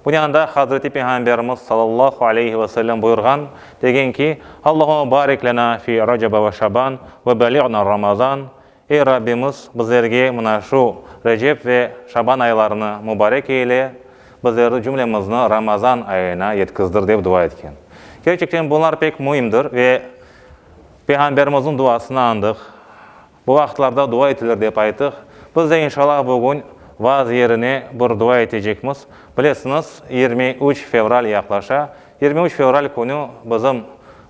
Bunıñ yanında Hazreti Peyğamberimiz sallallahu aleyhi ve sellem buyurğan, degen ki, Allahümme barik lena fi Recebe ve Şaban ve beliğna Ramazan, Ey Rabbimiz, bizlerge mına şu Recep ve Şaban aylarını mubarek eyle, bizlerni cümlemizni Ramazan ayına yetkizdir, dep dua etken. Kerçekten bunlar pek müimdir ve Peyğamberimizniñ duasını añdıq. Bu vaqıtlarda dua etilir dep ayttıq. Biz de inşallah bugün vaaz yerine bir dua etecekmiz. Bilesiñiz, 23 fevral yaqlaşa. 23 fevral künü bizim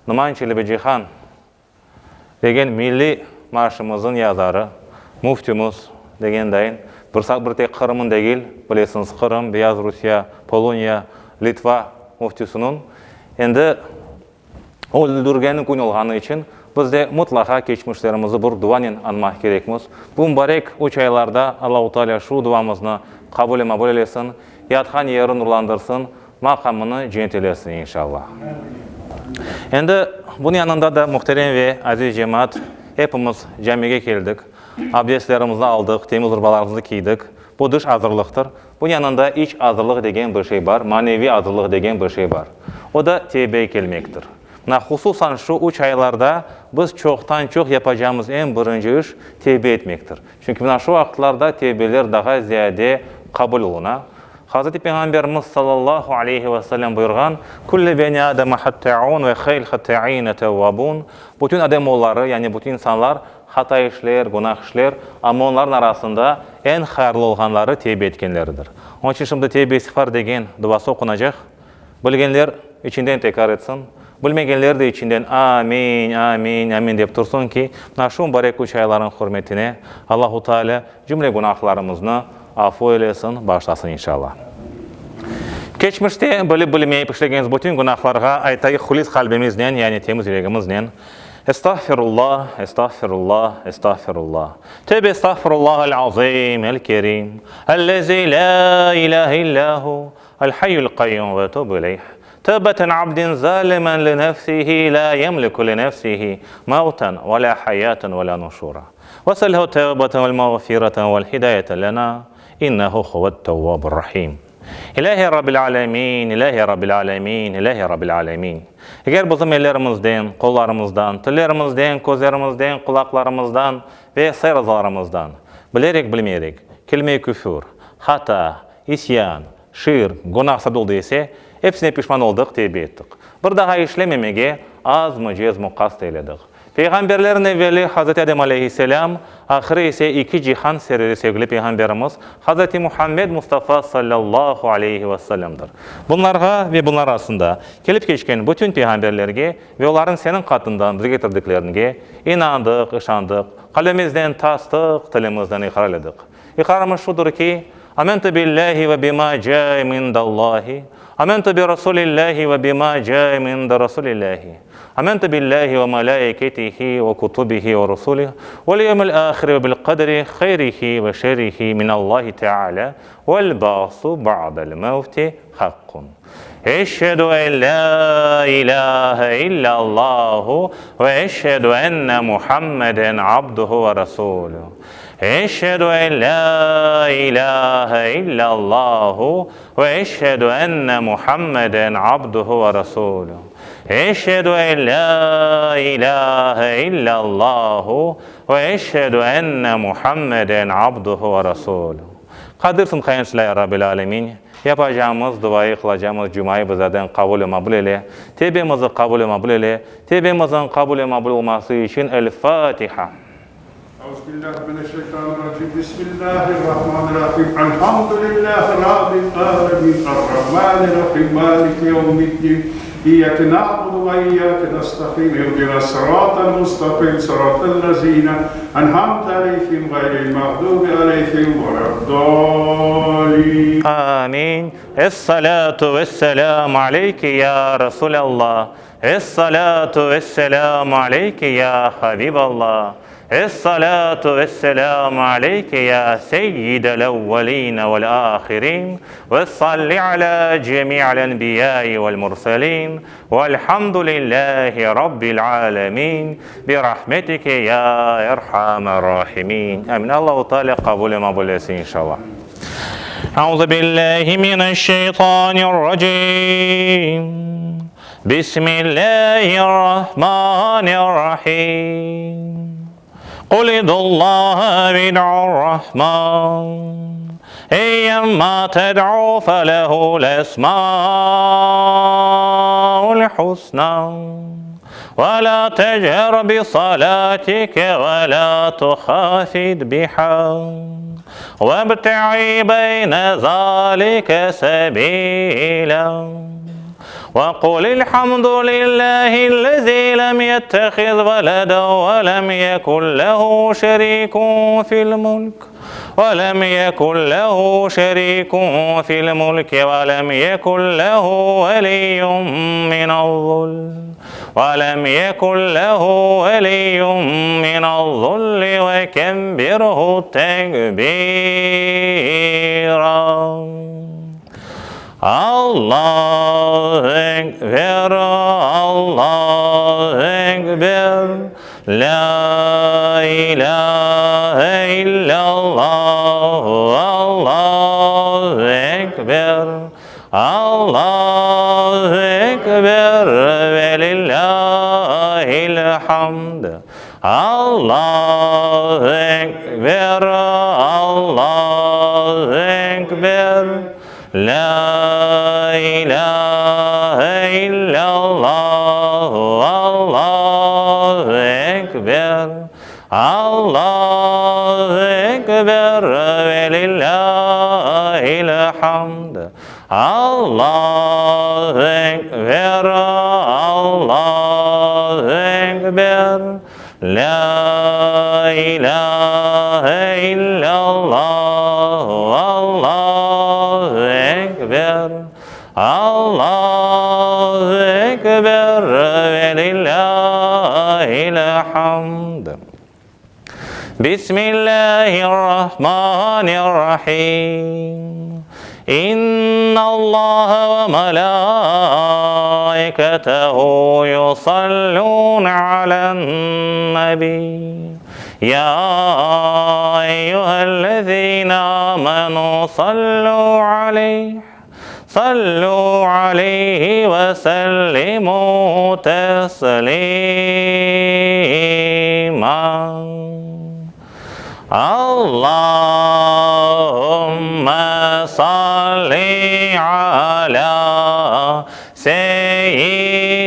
Numan Çelebicihan degen milliy marşımıznıñ yazarı, müftimiz degen dayın, bir bir tek Qırımnıñ degil, bilesiñiz, Qırım, Beyaz Rusiye, Poloniya, Litva müftisiniñ endi öldürgeni kün olğanı içün, biz de mutlaqa keçmişlerimizi bir duanen añmaq kerekmiz. Bu mubarek üç aylarda Allahu Teala şu duamıznı qabul-i mabul eylesin, yatqan yeri nurlandırsın, maqamını cennet eylesin, inşallah. Endi bunıñ yanında da, muhterem ve aziz cemaat, epimiz camige keldik, abdestlerimizni aldıq, temiz urbalarımıznı kiydik. Bu dış azırlıqtır. Bunıñ yanında iç azırlıq degen bir şey bar, maneviy azırlıq degen bir şey bar. O da tevbege kelmektir. Mına, hususan şu üç aylarda biz çoqtan-çoq yapacağımız eñ birinci iş tevbe etmektir. Çünki mına şu vaqıtlarda tevbeler daha ziyade qabul oluna. Hazreti Peyğamberimiz sallallahu aleyhi ve sellem buyurğan, Külle beni Ademe hattâun ve hayl hattâine tevvâbun, Bütün adem oğulları, yani bütün insanlar hata işler, günah işler, amma onlarnıñ arasında eñ hayırlı olğanları tevbe etkenleridir. Onıñ içün şimdi tevbe-istiğfar degen duası oqunacaq. Bilgenler içinden tekrar etsin, bilmegenler de içinden Amin, amin, amin dep tursun ki, mına şu mubarek üç aylarnıñ hürmetine Allahu Teala cümle günahlarımıznı afu eylesin, bağışlasın inşallah. Keçmişte bilip-bilmeyip işlegenimiz bütün günahlarğa aytayıq hulis qalbimiznen, yani temiz yüregimiznen, Estağfirullah, estağfirullah, estağfirullah. Tövbe estağfirullahal azim, el kerim, ellezi la ilahe illa hu, El hayyul qayyum ve etubu ileyh. Tevbeten abdin zalimen li nefsihi la yemliku li nefsihi mevten ve la hayaten ve la nuşura. Ve selhu tevbeten vel mağfireten vel hidayeten lena innehu huvet tevvabur rahim. İlahi Rabbil alemin, İlahi Rabbil alemin, İlahi Rabbil alemin. Eger bizim ellerimizden, qollarımızdan, tillerimizden, közlerimizden, qulaqlarımızdan ve sair azalarımızdan, bilerek-bilmeyerek, kelime-i küfür, hata, İsyan, şirk, günah sadıldı ise, epsine pişman oldıq, tevbe ettik. Bir daha işlememege azmı, cezmi qast eyledik. Peyğamberlerin evveli Hazreti Adem aleyhisselâm, ahırı ise iki cihan serveri sevgili Peyğamberimiz Hazreti Muhammed Mustafa sallallahu aleyhi ve sellemdir. Bunlarğa ve bunlar arasında kelip keçken bütün peyğamberlerge ve olarnıñ seniñ qatından bizge ketirdikleringe inandıq, işandıq, qalbimizden tasdıq, tilimizden iqrar eyledik. İqrarımız şudur ki, Amentu billahi ve bima ca'e min indallahi, amentu bi rasulillahi ve bima ca'e min inda rasulillahi, amentu billahi ve malaiketihi ve kutubihi ve rusulihi vel yevmil ahiri ve bil qadri hayrihi ve şerrihi minallahi teala vel ba'su ba'del mevti haqqun. Eşhedü en la ilahe illallahu ve eşhedü enne Muhammeden abduhu ve rasuluhu. Eşhedü en la ilahe illallahu ve eşhedü enne Muhammeden abduhu ve rasuluhu. Eşhedü en la ilahe illallahu ve eşhedü enne Muhammeden abduhu ve rasuluhu. Qadirsin Qayyumsın ya Rabbil Alemin, yapacağımız duayı, qılacağımız cumayı bizlerden qabul ve mabul eyle, tevbemizi qabul ve mabul eyle, tevbemizin qabul ve mabul olması içün El Fatiha. Euzubillahimineşşeytanirracim. Bismillahirrahmanirrahim. Elhamdülillahi Rabbil alemin. Errahmanirrahim. Maliki yevmiddin. İyyake na'budu ve iyyake nesta'in. İhdinas sıratal mustaqim. Sıratal lezine en'amte aleyhim gayril mağdubi aleyhim veleddallin. Amin. Es-salatu ves-selamu aleyke ya Resulallah. Es-salatu ves-selamu aleyke ya Habiballah. Es-salatu ves-selamu aleyke ya seyyidel evveline vel-ahirin. Ve-salli ala cemi'l enbiyai vel-murselin. Velhamdülillahi Rabbil alemin. Birahmetike ya erhamer rahimin. Amin. Allahu Teala qabul ve mabul etsin inşallah. Auzu billahi mineşşeytanirracim. Bismillahirrahmanirrahim. Qul idullaha evidu'r-rahman. Eyyemma ted'u felehul esmaul husna. Ve la techer bi salatike ve la tuhafid biha. Vebteği beyne zalike sebila. Ve qulil hamdu lillahillezî lem yettehiz veleden ve lem yekun lehu şerîkun fil mulk ve lem yekun lehu şerîkun fil mulki ve lem yekun lehu veliyyun minez-zulm ve lem yekun lehu veliyyun minez-zulli ve kebbirhu tekbîra. Allahu Ekber, Allahu Ekber, Lâ ilâhe illallah, Allahu Ekber, Allahu Ekber, ve lillâhil hamd. Allahu Ekber, Allahu Ekber. Lâ ilâhe illallah, Allahu ekber, Allahu ekber ve lillâhil hamd. Allahu ekber, Allahu ekber, Lâ ilâhe illallah, Allahu ekber, Allahu ekber ve lillâhil hamd. Bismillâhirrahmânirrahîm. İnnallâhe ve melâiketehu yusallûne alen-nebî. Ya eyyühellezîne âmenû sallû aleyh, sallû aleyhi ve sellimû teslîmâ. Allahümme salli ala seyyidina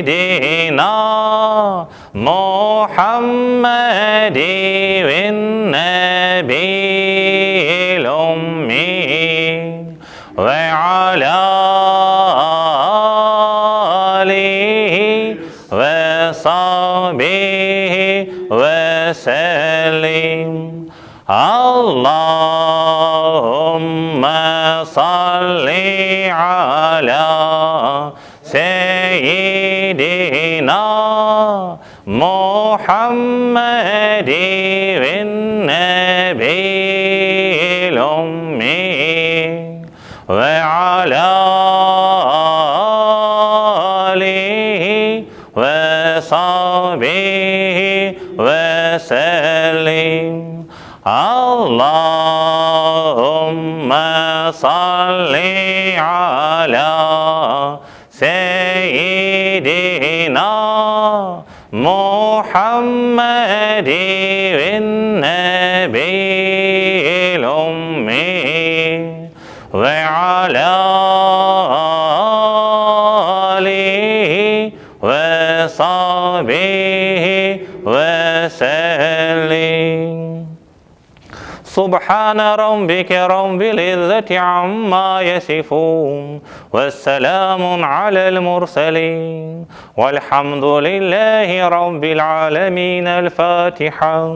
Muhammedin nebiyyil ummi ve ala alihi ve sahbihi ve sellim. Allahümme salli ala seyyidina Muhammedin nebiyyil ummi ve ala alihi ve sahbihi ve sellim. Allahümme salli ala seyyidina Muhammedin nebiyyil ummi ve ala alihi ve sahbihi ve sellim. Subhane rabbike rabbil izzeti amma yesifun ve selamun alel murselin velhamdülillahi rabbil alemin. El Fatiha.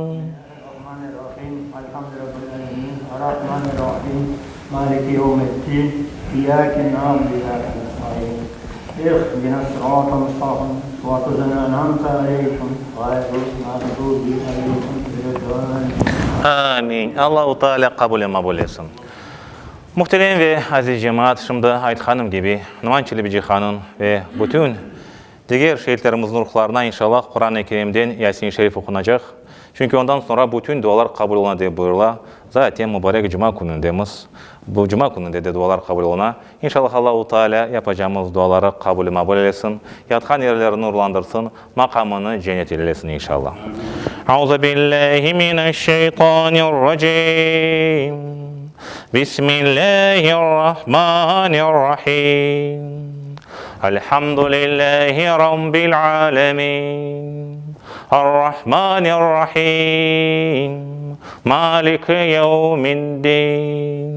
Amin. Allahu Teala qabul ve mabul etsin. Muhterem ve aziz cemaat, şimdi aytqanım kibi, Noman Çelebicihanıñ ve bütün diger şehitlerimizniñ ruhlarına inşallah Quran-ı Kerimden Yasin-i Şerif oqunacaq. Çünki ondan soñra bütün dualar qabul oluna dep buyurıla. Zaten mubarek cuma künündemiz. Bu cuma kününde de dualar qabul oluna. İnşallah Allahu Teala yapacağımız duaları qabul mabul eylesin, yatqan yerlerini nurlandırsın, maqamını cennet eylesin inşallah. Auzu billahi mineşşeytanirracim. Bismillahirrahmanirrahim. Elhamdülillahi rabbil alemin. Arrahmanirrahim. Maliki yevmiddin.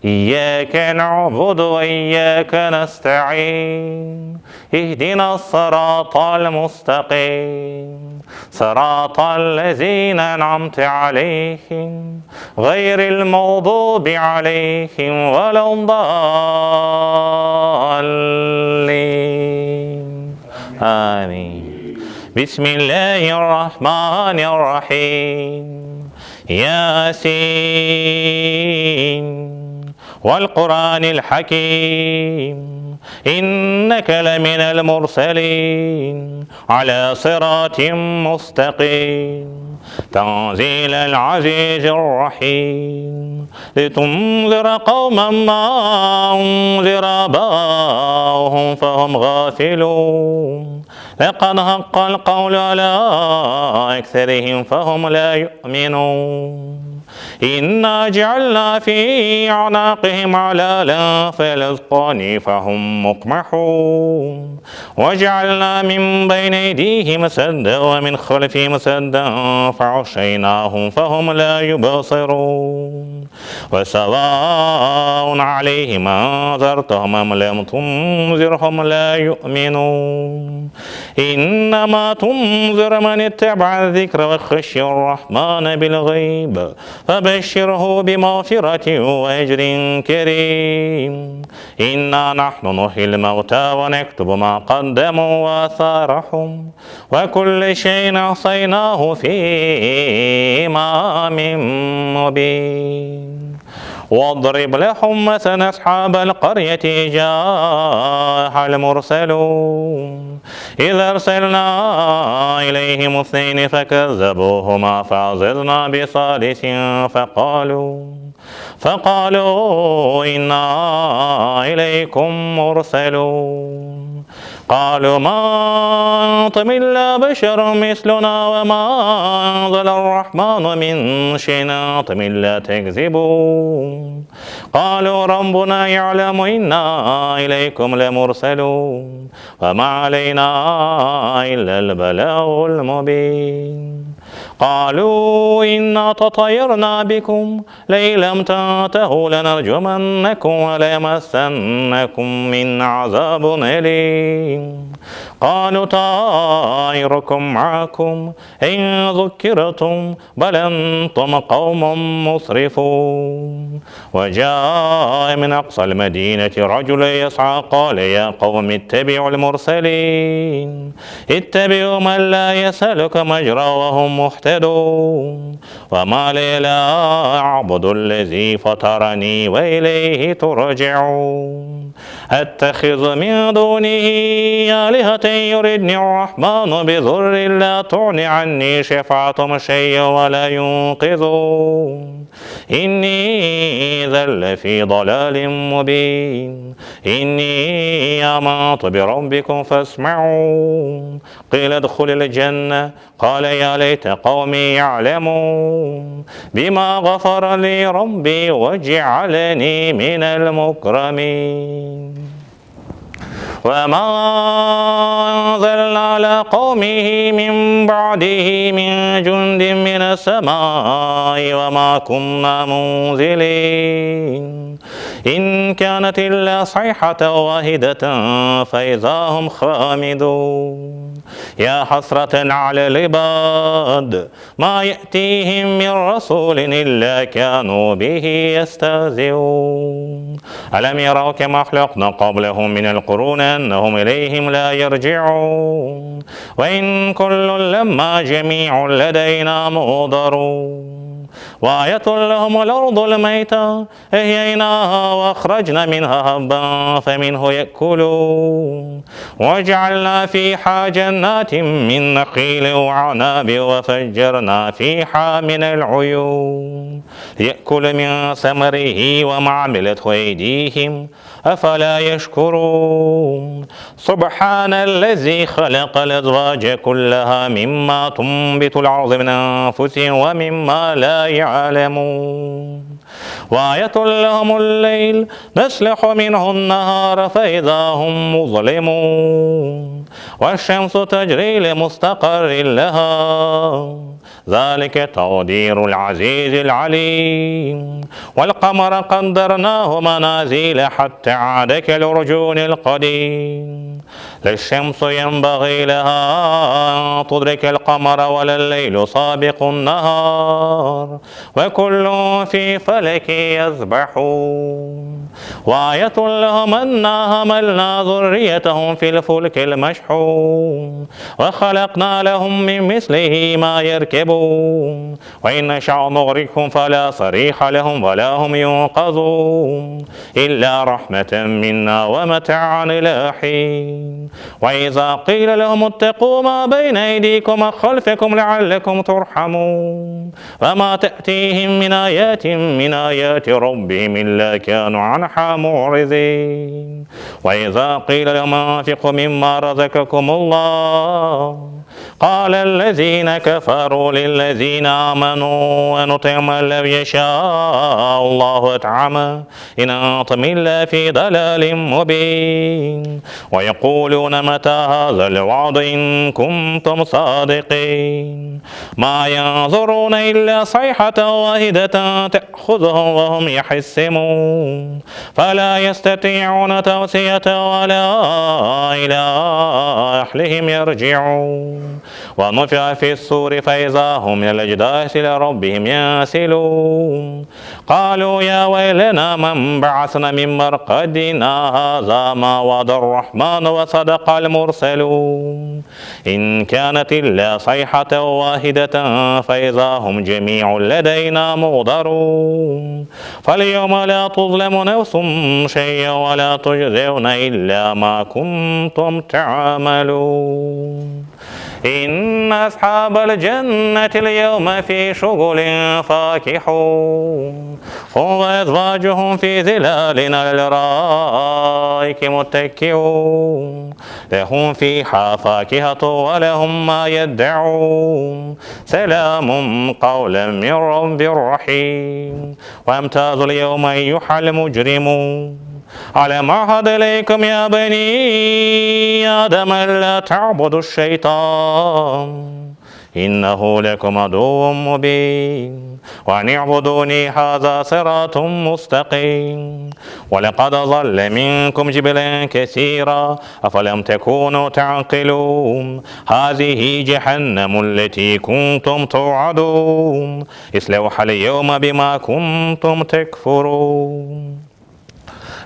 İyyâke na'budu ve iyyâke nesta'in. İhdinas-sıratal mustaqim. Sıratal lezîne en'amte aleyhim. Ğayril mağdubi aleyhim veled-dâllin. Amin. Bismillahirrahmanirrahim. Yasin. Vel-Quranil Hakim. İnneke leminel murselin. Alâ sıratin mustaqim. Tanzilel azizir rahim. Litunzira qavmen mâ unzira âbâuhum fehum gâfilûn. Lekad haqqal kavlu alâ ekserihim fehum lâ yu'minûn. İnna cealnâ fî a'nâqihim alâlen fil azqâni fehum mukmehûn. Ve cealnâ min beyni eydîhim sedden ve min halfihim sedden fe'uşeynâhum fehum lâ yubsirûn. Ve sevâun aleyhim enzertehum em lem tunzirhum lâ yu'minûn. İnnemâ tunzir men itteba'a zikre ve haşiye'r-Rahmâne bil-gayb, febeşşirhu bimağfiretin ve ecrin kerîm. İnnâ nahnu nuhyil mevtâ ve nektubu mâ qaddemû ve âsârahum ve kulle şeyin ahsaynâhu fî imâmin mubîn. Vadrib lehum meselen ashabel qaryeti câhel murselûn. İz erselnâ ileyhim isneyni fekezzebûhumâ feazeznâ bisâlisin feqâlû feqâlû innâ ileykum murselûn. Qalu ma entum illa beşerun misluna ve ma enzeler-Rahmanu min şeyin entum illa tekzibun. Qalu Rabbuna ya'lemu inna ileykum lemurselun ve ma aleyna illel belâgul mubin. Qalu inna tatayarna bikum Le in lem tentehu lenercumennekum ve leyemessennekum minna azabun elim. Qalu tairukum ma'akum in zukkirtum bel entum kavmun musrifun. Ve ca'e min aqsal medineti raculun yes'a qale ya kavmi ittebi'ul murselin. İttebi'u men la yes'elukum ecra ve hum muhtedun. Ve ma li la a'budu'l-lezî fataranî ve ileyhi turci'ûn. Ettehizu min dûnihi âliheten yuridni'r-Rahmanu bi-zurrin lâ tuğni annî şefâ'atuhum şey'en ve lâ yunqizûn. İnnî izen lefî dalâlin mubîn. İnnî âmentu bi-Rabbikum fesme'ûn. Qîle udhulil cenne Qale ya leyte qavmi ya'lemun bima ğafara li Rabbi ve cealeni minel mukramin. Ve ma enzelna ala kavmihi min ba'dihi min cundin mines semai ve ma kunna munzilin. İn kânet illâ sayhaten vâhideten fe izâ hum hâmidûn. Ya hasreten alel ibad, ma ye'tihim min rasulin illa kânû bihi yestehzi'ûn. Elem yerav kema ahlakna qablehum minel kurun ennehum ileyhim la yerci'ûn. Ve in kullun lemma cemi'un ledeyna muhdarûn. Ve ayetun lehumul ardul meyta ehyeynaha ve ahracna minha habban feminhu ye'kulun ve cealna fiha cennatin min nehilin ve a'nabin ve feccerna fiha minel uyun liye'kulu min semerihi ve ma amilethu eydihim efela yeşkurun Subhanellezî halakal ezvâce kullaha mimma tunbitul ardı min enfusihim ve mimma lâ ya'lemûn. Ve ayetun lehumul leyl neslihu minhun nehâre fe izâ hum muzlimûn. Veş-şemsu tecrî li mustaqarrin lehâ. Zalike taqdirul azizil alim. Vel qamara qaddarnahu manazile hatta ade kel urcunil qadim. Leş-şemsu yenbaği leha en tudrikel qamara ve lel-leylu sabiqun nehar. Ve kullun fi felekin yesbahun. Ve ayetun lehum enna hamelna zurriyetehum fil fulkil meşhun. Ve halakna lehum min mislihi ma yerkebun. Ve in neşâ nuğrikhum felâ sarîha lehum ve lâ hum yunqazûn. İllâ rahmeten minnâ ve metâ'an ilâ hîn. Ve izâ qîle lehum ittekû mâ beyne eydîkum ve halfekum leallekum turhamûn. Ve mâ te'tîhim min âyâtin min âyâti rabbihim illâ kânû anhâ mu'rizîn. Ve izâ qîle lehum enfiqû mimmâ razakakumullah. Qâlellezîne keferû lillezîne âmenû enut'imu men lev yeşâullâhu et'ame in entum illâ fî dalâlin mubîn. Ve yeqûlûne metâ hâzel va'du in kuntum sâdikîn. Mâ yenzurûne illâ sayhaten vâhideten te'huzuhum ve hum yahssimûn. Felâ yestetî'ûne tevsiyeten ve lâ ilâ ehlihim yerci'ûn. Ve nufiha fi's-sûri feizâ hum minel ecdâsi ilâ rabbihim yensilûn. Qalû yâ veylenâ men ba'asena min merkadinâ hâzâ mâ va'adar-rahmânu ve sadakal murselûn. İn kânet illâ sayhaten vâhideten feizâ hum cemî'un ledeynâ muhdarûn. Felyevme lâ tuzlemu nefsun şey'en ve lâ tuczevne illâ mâ kuntum te'amelûn. İnne ashabel cennetil yevme fî şugulin fâkihûn. Hum ve ezvâcuhum fî zilâlin alel erâiki muttekkiûn. Lehum fîhâ fâkihatun ve lehum mâ yeddeûn. Selâmun kavlen min rabbir rahîm. Ve emtâzul yevme eyyuhel mucrimûn. Alem ahad ileykum ya benî Adem ellâ te'buduş şeytan. İnnehu lekum aduvvun mubîn. Ve en i'budûnî hâzâ sırâtun mustakîm. Ve lekad zalle minkum cibilen kesîrâ. Efelem tekûnû te'akilûn. Hâzihi cehennemu'l-letî kuntum tu'adûn. İslevhal yevme bimâ kuntum tekfurûn.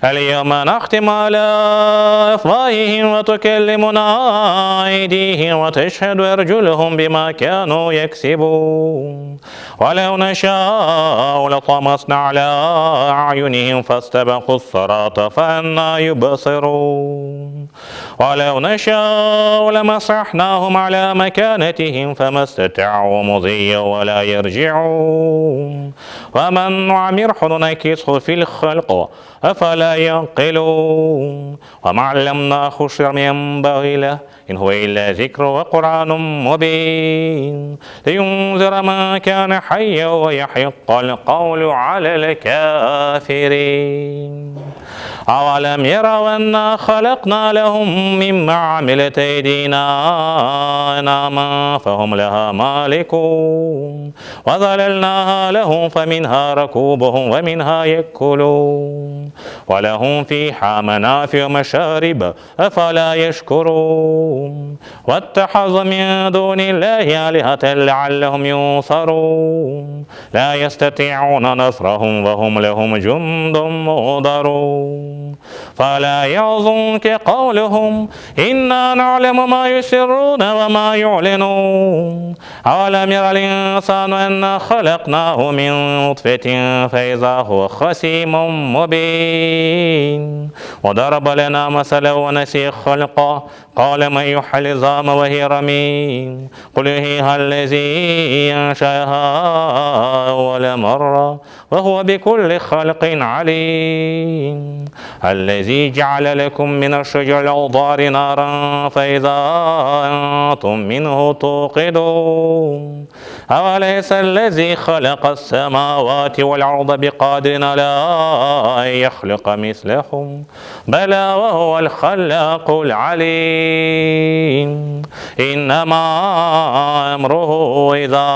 El-yevme nahtimu alâ efvâhihim ve tukellimunâ eydîhim ve teşhedü erculuhum bimâ kânû yeksibûn. Ve lev neşâ'u letamasnâ alâ a'yunihim festebekus sırâta fe ennâ yubsirûn. Ve lev neşâ'u lemesahnâhum alâ mekânetihim femesteta'û muziyyen ve lâ yerci'ûn. Ve men nu'ammirhu nunekishu fil halq efelâ ya'qilûn. Ve mâ allemnâhu şi'r yenbâgî leh in huve illâ zikrun ve Kur'ânun mubîn. Liyunzira men kâne hayyen ve yahiqqal kavlu alel kâfirîn. Avelem yerav ennâ halaknâ lehum mimmâ amilet eydînâ enâmen fehum lehâ mâlikûn. Ve zalelnâhâ lehum feminhâ rakûbuhum ve minhâ ye'kulûn. Ve lehum fîhâ menâfi'u meşârib efelâ yeşkurûn. Vettehazu min dûnillâhi âlihaten leallehum yunsarûn. Lâ yesteti'ûne nasrahum ve hum lehum cundun muhdarûn. Felâ yahzunke qavluhum, innâ na'lemu mâ yusirrûne ve mâ yu'linûn. Avelem yerel insânu ennâ halaknâhu min nutfetin feizâ huve hasîmun mubîn. Ve daraba lenâ meselen ve nesiye halqa, qâle men yuhyil izâme ve hiye ramîm, qul yuhyihâ-llezî enşe'ehâ evvele merre, Ve huve bi kulli halqin alim. Ellezî ceale lekum mineş-şeceril ahdari nâran fe izâ entum minhu tuqidûn. Eveleyse-llezî halaqas-semâvâti vel-arda biqâdirin alâ en yahluqa mislehum. Belâ ve huvel hallâkul alîm. İnnemâ emruhu izâ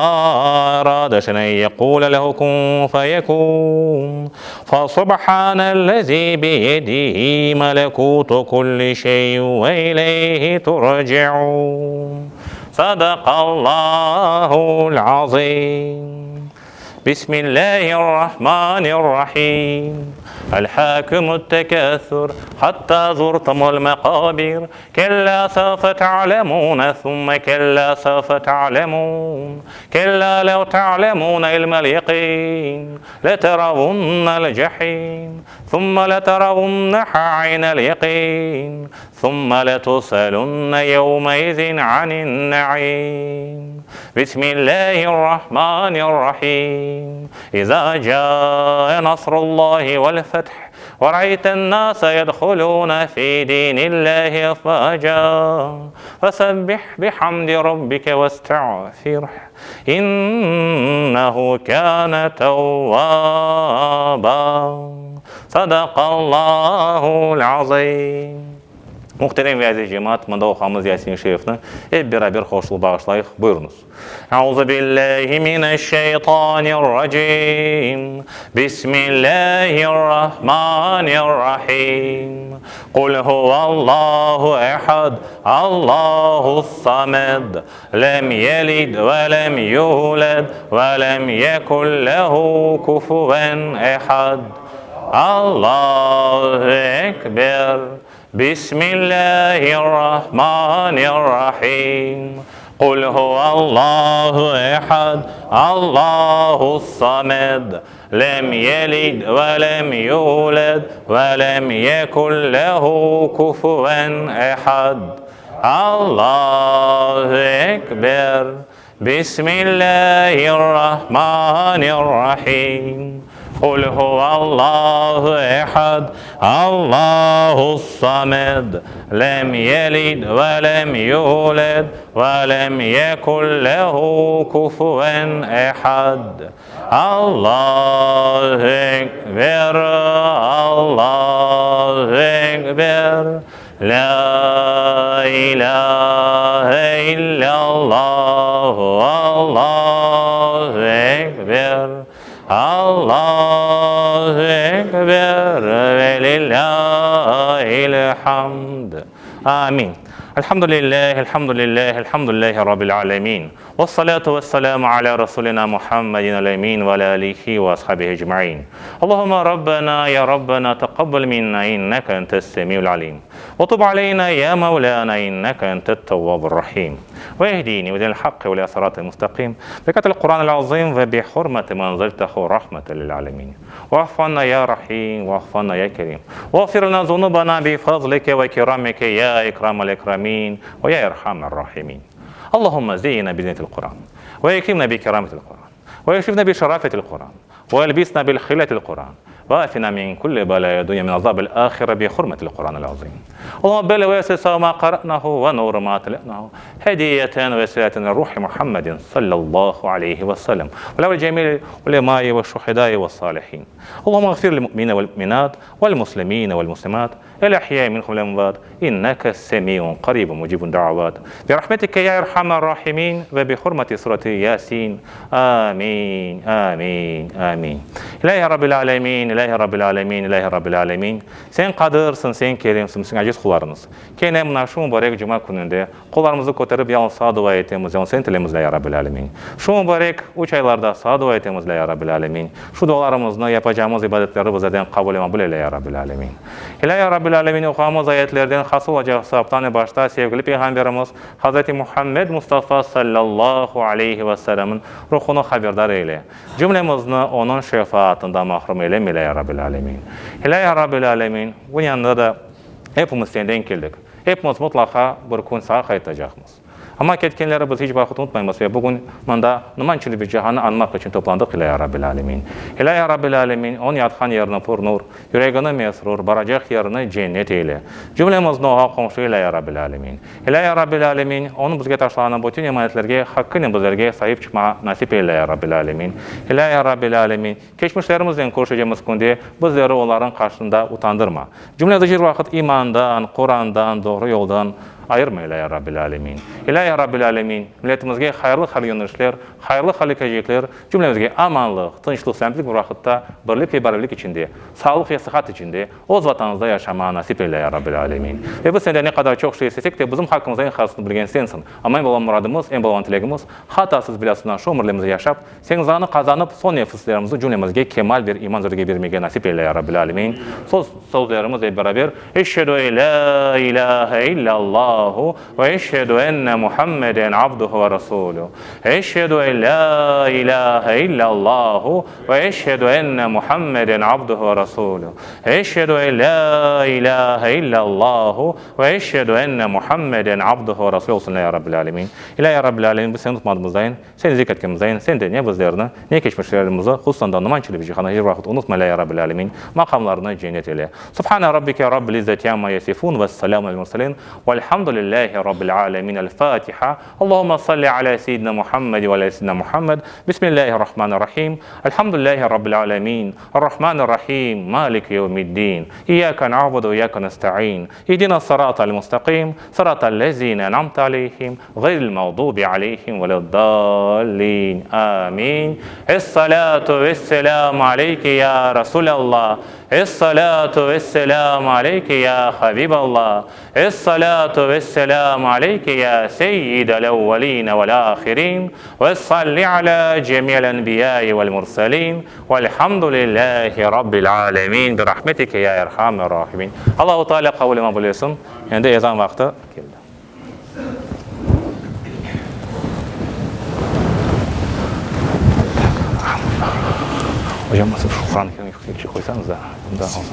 erâde şey'en en yekûle lehu kun feyekûn. Fesubhânellezî biyedihi melekûtu kulli şey'in ve ileyhi turceûn. Sadakallâhul azîm. Bismillâhirrahmânirrahîm. Elhâkümü't-tekâsür, hattâ zurtumul mekâbir. Kellâ sevfe te'lemûne, thumme kellâ sevfe te'lemûn. Kellâ lev te'lemûne ilmel yekîn, leterevunnel cehîm, thumme leterevunnehâ aynel yekîn, thumme letus'elunne yevmeizin anin ne'im. Bismillâhirrahmânirrahîm. İzâ câe nasrullâhi vel feth ve ra'eyten nâse yedhulûne fî dînillâhi afvâcâ fesebbih bihamdi rabbike vestağfirh innehu kâne tevvâbâ. Sadakallâhul azîm. Muhterem ve aziz cemaat, mında oquğamız Yasin-i Şerifni ep beraber qoşulıp bağışlayıq. Buyurıñız. Euzu billahi mineşşeytanirracim. Bismillahirrahmanirrahim. Qul huvallahu ehad, Allahu-s-samed, lem yelid ve lem yuled ve lem yekun lehu kufuven ehad. Allahu ekber. Bismillahirrahmanirrahim. Qul huvallahu ehad, Allahu-s-samed, lem yelid ve lem yuled ve lem yekun lehu kufuven ehad. Allahu ekber. Bismillahirrahmanirrahim. Qul huvallahu ehad, Allahu-s-samed, lem yelid ve lem yuled ve lem yekun lehu kufuven ehad. Allahu ekber, Allahu ekber, Lâ ilâhe illallâhu, Allahu ekber, Allahu ekber, ve lillâhil hamd. Amin. Elhamdülillâhi, elhamdülillâhi, elhamdülillâhi rabbil âlemin. Vessalâtu vesselâmu alâ Rasûlinâ Muhammedin el-emîn ve alâ âlihi ve ashabihi ecmaîn. Allahümme Rabbenâ ya Rabbenâ teqabbel minnâ inneke entes-semî'ul alîm. Ve tub aleynâ ya Mevlânâ inneke entet-tevvâbur rahîm. Ve ehdînî ve dinel hakkı ve ilâ sıratıl mustakîm. Berekâtil Kur'anil azîm ve bi hurmeti ma enzeltehu rahmeten lil âlemîn. Ve'fu annâ ya Rahîm ve'fu annâ ya Kerîm. Veğfir lenâ zunûbenâ bi fazlike ve keramike ya ekremel ekremîn ve ya erhamer rahîmîn. Allahümme zeyyina bi zinetil Kur'an ve ekrimna bi kerametil Kur'an ve eşrifna bi şerafetil Kur'an ve elbisna bil hiletil Kur'an ve afina min kulli belaya dunya min azabil ahire bi hurmetil Kur'anil azim. Allahümme belli ve yessir ma qara'nahu ve nur ma tle'nahu hediyeten ve sileten ruhi Muhammedin sallallahu aleyhi ve sellem ve lel cemil ulemai ve şuhedai ve salihin. Allahümme gfir lil mu'mine vel mu'minat vel muslimine vel muslimat El-ahyâi minhum vel-emvât, inneke semî'un qarîbun mucîbun da'avât. Bi rahmetike ya erhamer râhimîn ve bi hurmeti sureti Yâsîn. Âmîn, âmîn, âmîn. İlâhi Rabbil âlemîn, ilâhi. İlâhi Rabbil âlemin, İlâhi Rabbil âlemin, Sen Qadırsıñ, Sen Kerimsiñ, biz Seniñ aciz qullarıñız. Kene mına şu mübarek cuma kününde qollarımızı köterip yalnız Saña dua etemiz, yalnız Seni tileymiz, İlâhi Rabbil âlemin. Şu mübarek üç aylarda Saña dua etemiz, İlâhi Rabbil âlemin. Şu dualarımıznı, yapacağımız ibadetlerni bizlerden qabul ve maqbul eyle, Ya Rabbil âlemin. İlâhi Rabbil âlemin, oquğamız ayetlerden hasıl olacaq sevaptan eñ başta sevgili Peyğamberimiz Hazreti Muhammed Mustafa sallallahu aleyhi ve sellemniñ ruhunı haberdar eyle. Cümlemizni Onıñ şefaatından mahrum eyleme, İlâhi Rabbil âlemin. İlâhi Rabbil âlemin, bu yanında da epimiz Senden keldik. Epimiz mutlaqa bir kün Saña qaytacaqmız. Amma ketkenleri biz iç vaqıt unutmaymız ve bugün mında Numan Çelebi Cihanı añmaq içün toplandıq, İlâhi Rabbil âlemin. İlâhi Rabbil âlemin, onıñ yatqan yerini pür nur, yüregini mesrur, baracaq yerini cennet eyle. Cümlemizni oña qomşu eyle, Ya Rabbil âlemin. İlâhi Rabbil âlemin, onıñ bizge taşlağanı bütün emanetlerge haqqınen bizlerge saip çıqmağa nasip eyle, Ya Rabbil âlemin. İlâhi Rabbil âlemin, keçmişlerimiznen körüşecegimiz künde bizleri olarnıñ qarşısında utandırma. Cümlemizni hiç vaqıt imandan, Qurandan, doğru yoldan ayırma, İlâhi Rabbil âlemin. İlâhi Rabbil âlemin, milletimizge hayırlı-hayırlı yönelişler, hayırlı-hayırlı kelecekler, Cümlemizge amanlıq, tınçlıq, selâmetlik bir vaqıtta, birlik ve beraberlik içinde, sağlıq ve sıhhat içinde öz Vatanımızda yaşamağa nasip eyle, ya Rabbil Alemin. Ve biz senden ne qadar çoq şey istesek de, bizim haqqımızda eñ hayırlısını bilgen sensiñ. Amma eñ bolğan muradımız, eñ bolğan tilegimiz, hatasız, belâsızdan şu ömürlerimizi yaşap, seniñ rızanı qazanıp, soñ nefislerimizni cümlemizge kemal bir iman zürge bermege nasip eyle, ya Rabbil Alemin. Söz sözlerimiz beraber, Eşhedü en lâ ilâhe illallahu Ve eşhedü enne Muhammeden abduhu ve rasuluh. Eşhedü en lâ ilâhe illallahu ve eşhedü enne Muhammeden abduhu ve rasuluh. Eşhedü en lâ ilâhe illallahu ve eşhedü enne Muhammeden abduhu ve rasuluh olsun ya Rabbil âlemin. İlâ ya Rabbil âlemin biz seni unutmadığımızdayın, seni zikr etkenimizdayın, sen de ne bizlerni, ne keçmişlerimizi, hususan da Numan Çelebi Cihanı hiç vaqıt unutma ilâ ya Rabbil âlemin. Maqamlarını cennet eyle. Subhane Rabbike Rabbil izzeti amma yasifun ve selamun alel murselin. Velhamdülillahi Rabbil alemin El Fatiha Allahümme salli ala seyyidina Muhammed ve ala seyyidina Muhammed Bismillahirrahmanirrahim Elhamdülillahi Rabbil alemin Errahmanirrahim Maliki yevmiddin İyyake na'budu ve iyyake nesta'in İhdina sıratal mustaqim Sıratal lezine en'amte aleyhim Gayril mağdubi aleyhim veleddallin Amin Es-salatu vesselamu aleyke ya Resulallah Es-salatu ves-selamu aleyke ya Habiballah, Es-salatu ves-selamu aleyke ya seyyidel evveline vel-ahirin, Ve-salli ala cemil enbiyai vel-murselin, Velhamdülillahi Rabbil alemin, Birahmetike ya erhamer rahimin. Allahu Teala qabul ve maqbul etsin. Endi ezan vaqtı keldi. Hocam, şu Quran-ı Kerimni qoysañız da, bunda olsun.